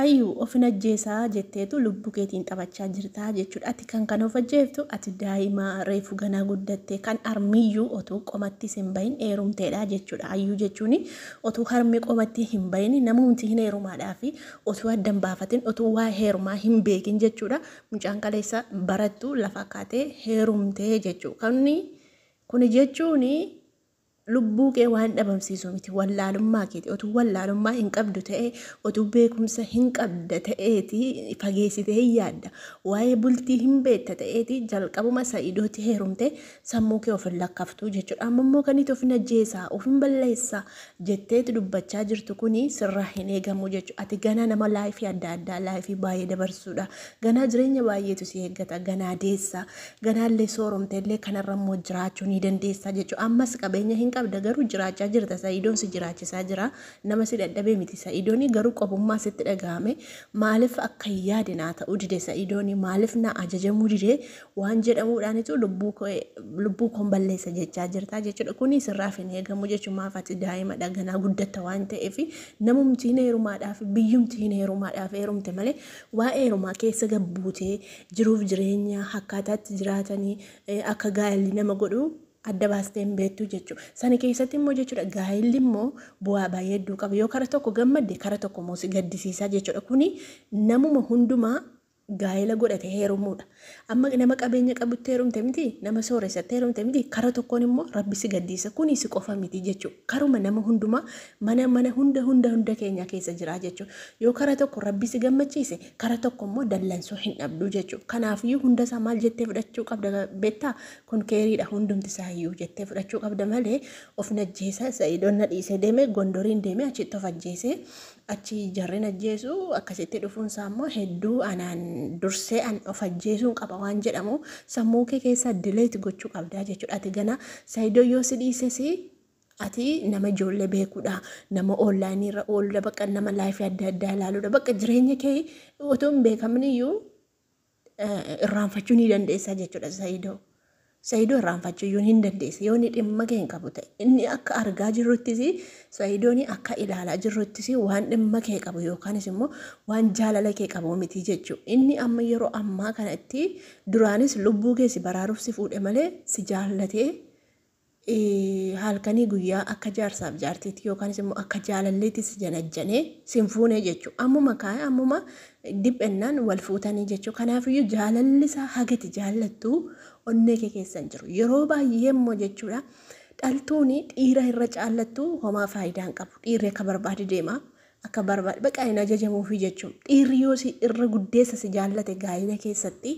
Ayyuu ofin ajjeesaa jetteetu lubbuu keetiin taphachaa jirtaa jechuudha. Ati kan kana of ajjeeftu ati daa'ima reefu ganaa guddatte kan harmiyyuu otuu qomatti hin bahin heerumteedha jechuudha. Ayyuu jechuun otuu harmi qomatti hin bahin namumti hin heerumaadhaa fi otuu adda hin baafatin otuu waa heerumaa hin beekin jechuudha. Mucaan kaleessa barattu lafa kaatee heerumtee jechuudha. Kuni jechuun lubbuu kee waan dhabamsiisu miti, wallaalummaa keeti. Otuu wallaalummaa hin qabdu ta'e, otuu beekumsa hin qabda ta'eeti fageessitee hin yaadda, waa'ee bultii hin beekta ta'eeti jalqabuma Sa'idootti heerumte sammuu kee of hin lakkaftu jechuudha. Amma immoo kan itti of hin ajjeesaa, of hin balleessaa jetteeti dubbachaa jirtu kuni sirraa hin eegamu jechuudha. Ati ganaa nama laayifii adda addaa, laayifii baay'ee dabarsuudha. Ganaa jireenya baay'eetu si eeggata, ganaa deessa, ganaallee sooromteellee kanarra immoo jiraachuu ni dandeessa jechuudha. Ammas qabeenya hin qabda, garuu jiraachaa jirta. Sa'idoon si jiraachisaa jira. Nama si dadhabee miti Sa'idoon, garuu qobummaa sitti dhagahame. Maaliif akka hin yaade naa ta'uu dide Sa'idoon, maaliif na ajajamuu dide waan jedhamuudhaanitu lubbuu koon balleessa jechaa jirta jechuudha. Kuni sirraaf hin eegamu jechuudha. Maaf ati daa'imadha, ganaa guddatta waan ta'eef namumti hin heerumaadhaaf, biyyumti hin heerumaadhaaf heerumte malee waa'ee heerumaa keessa gabbuutee jiruuf jireenya akkaataatti jiraatanii akka gaa'elli nama godhu adda baastee hin beektu jechuudha. Sana keessatti immoo jechuudha, gaa'elli immoo bu'aa baay'ee hedduu qaba. Yoo kara tokko gammadde, kara tokko immoo si gaddisiisa jechuudha. Kuni namuma hundumaa gaa'ela godhate heerumuudha. Amma nama qabeenya qabutti heerumte miti, nama sooressatti heerumte miti, kara tokkoon immoo Rabbi si gaddisiisa. Kuni si qofa miti jechuudha. Karuma nama hundumaa mana mana hunda hunda hunda keenya keessa jira jechuudha. Yoo kara tokko Rabbi si gammachiise, kara tokko immoo dallansuu hin dhabdu jechuudha. Kanaafiyyuu hunda isaa maal jettee fudhachuu qabda beektaa? Kun keeriidha hundumti isaayyuu jettee fudhachuu qabda malee of najjeesa, Sa'idoon na dhiisee deeme, Gondoriin deeme, achitti of ajjeese, achi jarri ajjeesu akkasitti dhufuun isaa immoo hedduu anaan dursee an of ajjeesuun qaba waan jedhamu sammuu kee keessaa delete gochuu qabdaa jechuudha. Ati gana Sa'idoo yoo si dhiises, ati nama ijoollee beekuudha, nama onlaayinii irra ooludha, bakka nama laayifii adda addaa ilaaluudha, bakka jireenya kee otoo hin beekamne iyyuu irraanfachuu ni dandeessa jechuudha Sa'idoo. Sa'idoo irraanfachuu iyyuu hin dandeessa yoo inni dhimma kee hin qabu ta'e. Inni akka argaa jirruttis, Sa'idoon akka ilaalaa jirruttis, waan dhimma kee qabu yookaanis immoo waan jaalala kee qabu miti jechuudha. Inni amma yeroo ammaa kanatti duraanis lubbuu kee si baraaruuf si fuudhe malee si jaallatee halkanii guyyaa akka jaarsaaf jaartiitti yookaanis immoo akka jaalalleetti si janajjanee si hin fuune jechuudha. Ammuma kaa'e ammuma dhiphennaan wal fuutanii jechuudha. Kanaafiyyuu jaalalli isaa hagati jaallattu onnee kee keessa hin jiru. Yeroo baay'ee immoo jechuudha, dhaltuun dhiira irra caallattu homaa faayidaa hin qabu. Dhiirri akka barbaade deema. Akka barbaade bakka hin ajajamuufi jechuudha. Dhiirri yoo si irra guddeessa si jaallate, gaa'ela keessatti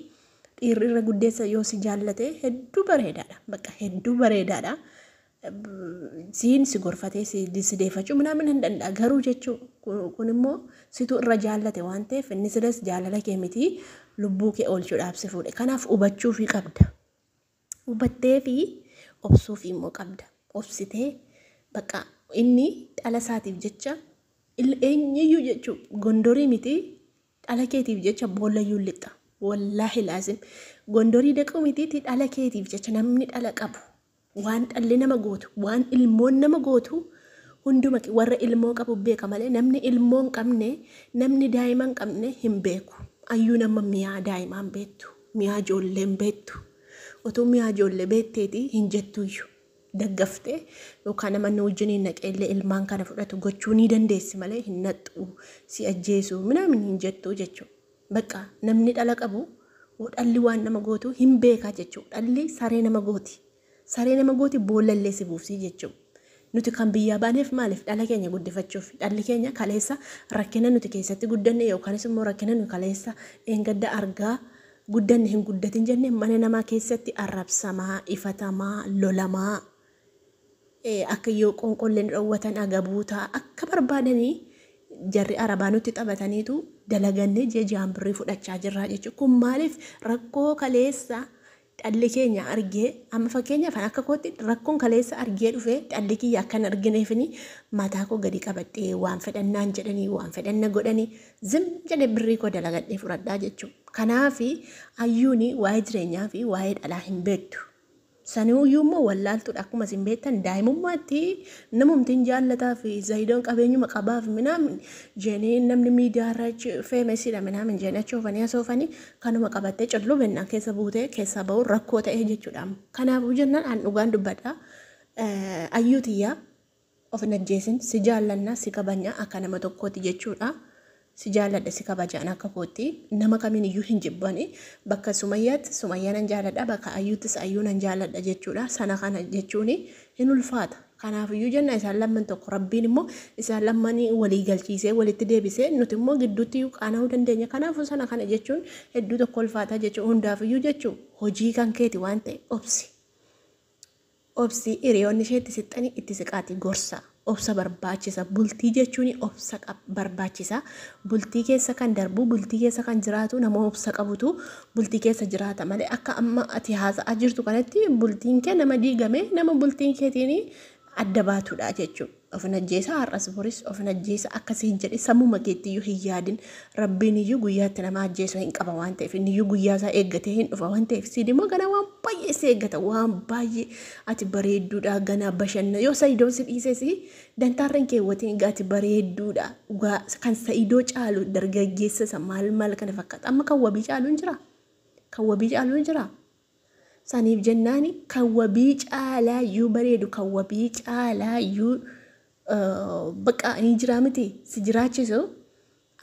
dhiirri irra guddeessa yoo si jaallate hedduu bareedaadha. Bakka hedduu bareedaadha. Siin si gorfatee si deeffachuu minaamin hin danda'a garuu jechuu kun immoo situ irra jaallate waan ta'eef inni silas jaalala kee miti, lubbuu kee oolchuudhaaf si fuudhe. Kanaaf hubachuufii qabda. Hubattee fi obsuufii immoo qabda. Obsitee bakka inni dhala isaatiif jecha eenyuyyuu jechuu Gondorii miti, dhala keetiif jecha boollayyuu lixxa. Wallaahi laazim Gondorii dhaquu mitiitti dhala keetiif jecha namni dhala qabu waan dhalli nama gootu, waan ilmoon nama gootu hunduma warra ilmoo qabu beeka malee namni ilmoo hin qabne, namni daa'ima hin qabne hin beeku. Ayyuu nama mi'aa daa'imaa hin beektu, mi'aa ijoollee hin beektu. Otoo mi'aa ijoollee beekteeti hin jettuyyuu. Daggaftee yookaan nama inni wajjiniin naqeellee ilmaan kana fudhatu gochuu ni dandeessi malee hin naqxu, si ajjeesu minaamin hin jettu jechuudha. Bakka namni dhala qabu dhalli waan nama gootu hin beekaa jechuudha. Dhalli saree nama gooti. Saree nama gooti, boollallee si buufsi jechuudha. Nuti kan biyyaa baaneef maaliif? Dhala keenya guddifachuuf. Dhalli keenya kaleessa rakkina nuti keessatti guddanne yookaanis immoo rakkina nu kaleessa dheengadda argaa guddanne hin guddatin jenne mana namaa keessatti arrabsamaa, ifatamaa, lolamaa, akka yoo qonqolleen dhoowwatan agabuutaa akka barbaadanii jarri arabaa nutti taphataniitu dalagannee ji'a ji'aan birrii fudhachaa jirra jechuudha. Kun maaliif? Rakkoo kaleessa dhalli keenya argee, amma fakkeenyaaf akka kootti rakkoon kaleessa argee dhufee dhalli kiyya akka hin argineefini mataa koo gadi qabadhee waan fedhannaan jedhanii waan fedhanna godhanii zim jedhee birrii koo dalagadhee fudhadhaa jechuudha. Kanaafi ayyuuni waa'ee jireenyaa fi waa'ee dhalaa hin beektu. Saniyyuu immoo wallaaltuudha akkuma isin beektan daa'imummaatti namumtiin jaallataa fi Zayidoon qabeenyuma qabaaf minaamin jeenee namni miidiyaa irra feemesiidha minaamin jeenee achi oofanii asoofanii kanuma qabattee colluu bennaan keessa buutee keessaa ba'uun rakkoo ta'ee jechuudha. Kanaafuu jennaan an dhugaan dubbadha. Ayyuu tiyyaa of hin ajjeesin, si jaallannaa si kabajnaa akka nama tokkooti jechuudha. Si jaalladha si kabajaan akka kootti nama kamiin iyyuu hin jibbani. Bakka Sumayyaatti Sumayyaa nan jaalladha, bakka Ayyuuttis Ayyuu nan jaalladha jechuudha. Sana kana jechuun hin ulfaata. Kanaafiyyuu jenna isaan lamman tokko Rabbiin immoo isaan lammanii walii galchiisee walitti deebisee nuti immoo gidduutti iyyuu qaana'uu dandeenya. Kanaafuu sana kana jechuun hedduu tokko ulfaata jechuun hundaafiyyuu jechuun hojii kan keeti waan ta'e obsi. Obsi hiriyoonni ishee itti sixxanii itti siqaati gorsa. Obsa barbaachisa. Bultii jechuun obsa barbaachisa. Bultii keessa kan darbu, bultii keessa kan jiraatu nama obsa qabutu bultii keessa jiraata malee akka amma ati haasa'aa jirtu kanatti bultiin kee nama diigame nama bultiin keetiin adda baatudha jechuudha. Of hin ajjeesa har'as boris of hin ajjeesa akkasii hin jedhin sammuma keetti iyyuu hin yaadin. Rabbiin iyyuu guyyaatti nama ajjeesu hin qaba waan ta'eef inni iyyuu guyyaa isaa eeggatee hin dhufa waan ta'eef siin immoo ganaa waan baay'ee si eeggata waan baay'ee ati bareedduudha ganaa bashanna yoo Sa'idoon si dhiises dantaarra hin keewwatiin egaa ati bareedduudha dhugaa kan Sa'idoo caalu dargaggeessa isa maal maal kana fakkaata amma kan wabii caalu hin jira kan wabii caalu hin jira. Saniif jennaani kan wabii caalaa iyyuu bareedu kan wabii caalaa iyyuu bakka ni jiraa miti si jiraachisu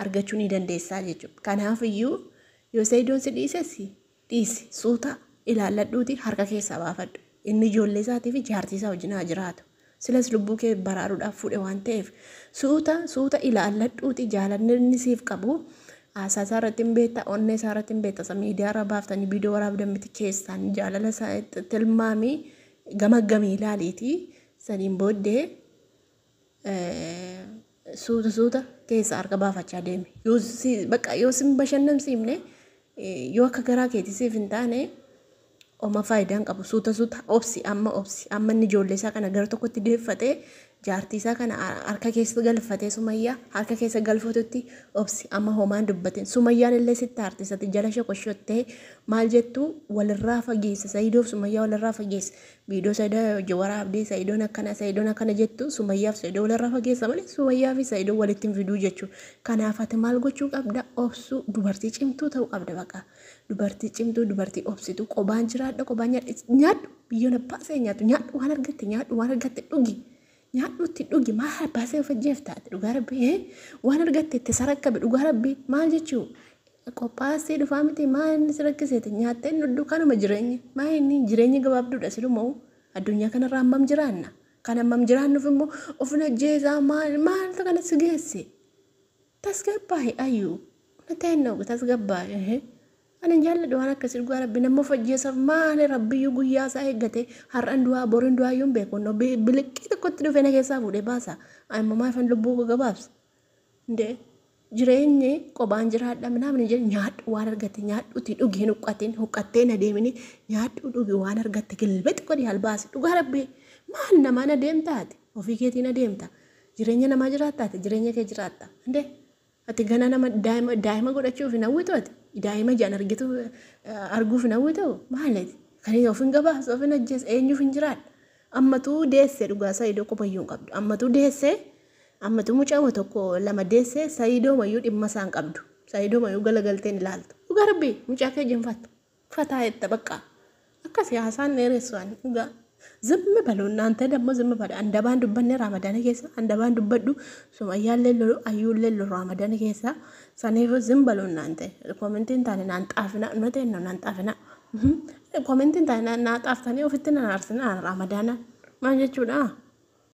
argachuu ni dandeessaa jechuudha. Kanaaf iyyuu yoo Sa'idoon si dhiises dhiisi suuta ilaalladhuuti harka keessaa baafadhu. Inni ijoollee isaatii fi jaartii isaa wajjin haa jiraatu. Silas lubbuu kee baraaruudhaaf fuudhe waan ta'eef suuta suuta ilaalladhuuti jaalalli inni siif qabu haasaa isaa irratti hin beekta onnee isaa irratti hin beekta isa miidiyaa irra baaftanii viidiyoo waraabdan miti keessaan jaalala isaa tilmaamii gamaggamii ilaaliiti saniin booddee suuta suuta keessa harka baafachaa deemi. Yoo si bakka yoo sin bashannansiifne yoo akka garaa keetii siif hin taane oma faayidaa hin qabu. Suuta suuta obsi amma obsi amma inni ijoollee isaa kana gara tokkotti deeffatee jaartii isaa kana harka keessa galfatee Sumayyaa harka keessa galfatutti obsi amma homaan dubbatin. Sumayyaan illee sitti aartisati jala shokoshottee maal jettu walirraa fageessa Sayidoof Sumayyaa walirraa fageessa. Viidiyoo Sayidoo hojii waraabdee Sayidoon akkana Sayidoon akkana jettu Sumayyaaf Sayidoo walirraa fageessa malee Sumayyaa fi Sayidoo walitti hin fiduu jechuudha. Kanaaf ati maal gochuu qabda? Obsuu dubartii cimtuu ta'uu qabda baqa. Dubartii cimtuu dubartii obsitu qobaan jiraadha qobaan nyaadhu nyaadhu biyyoon abbaa see nyaatu nyaadhu waan argatte nyaadhu waan argatte dhugi. Nyaadhu itti dhugi maal abbaa see of ajjeefta ati dhugaa rabbii waan argatte itti sarakkabi dhugaa rabbii maal jechuu qophaa'aa dhufaa miti maa inni si rakkiseeti nyaattee inni dhudduu kanuma jireenyi maa inni jireenyi gabaabduudha silumoo addunyaa kanarra hammam jiraanna kan hammam jiraannuuf immoo ofin ajjeesaa maal maaltu kana si geesse tasgabbaa'i ayyuu nateen ነው tasgabbaa'i ani hin jaalladhu waan akkasii dhugaa rabbi nama of ajjeesaaf maali rabbiyyuu guyyaa isaa eeggate har'an du'aa borin du'aa iyyuu hin beeku no biliqqii tokkotti dhufee na keessaa fuudhee baasa ani immoo maafan lubbuu koo gabaabsa indee jireenyi qobaan jiraadha minaamin jedhe nyaadhu waan argatte nyaadhuti dhugi hin huqqatin huqqattee hin adeemini nyaadhu dhugi waan argatte gilbixi godhi albaasi dhugaa rabbi maal namaan adeemtaati ofii keetiin adeemta jireenya namaa jiraattaati jireenya kee jiraatta indee ati gana nama daa'ima daa'ima godhachuuf hin hawwitu ati daa'ima ijaan argitu arguuf hin hawwitu maalati kan of hin gabaabsu of hin ajjeesu eenyuuf hin jiraadha ammatuu deesse dhugaa Sayidoo qofayyuu hin qabdu ammatuu deesse ammatu mucaama tokko lama deesse Sayidoo mayyuu dhimma isaa hin qabdu Sayidoo mayyuu galagalteen ilaaltu dhugaa rabbi mucaa kee jinfattu fataa jetta bakka akkasi haasaan dheeressu ani dhugaa ዝም በሉ እናንተ ደግሞ ዝም በሉ። አንደባን dubbanne Ramadana keessa andabaan dubbadhu Sumayyaallee lolu Ayyuullee lolu Ramadana keessa saniif ዝም በሉ እናንተ ኮሜንtiin taane naan xaafina nuti ነው naan xaafina komentiin taane naa xaaftanii ofitti naan aarsina Ramadana maal jechuudha.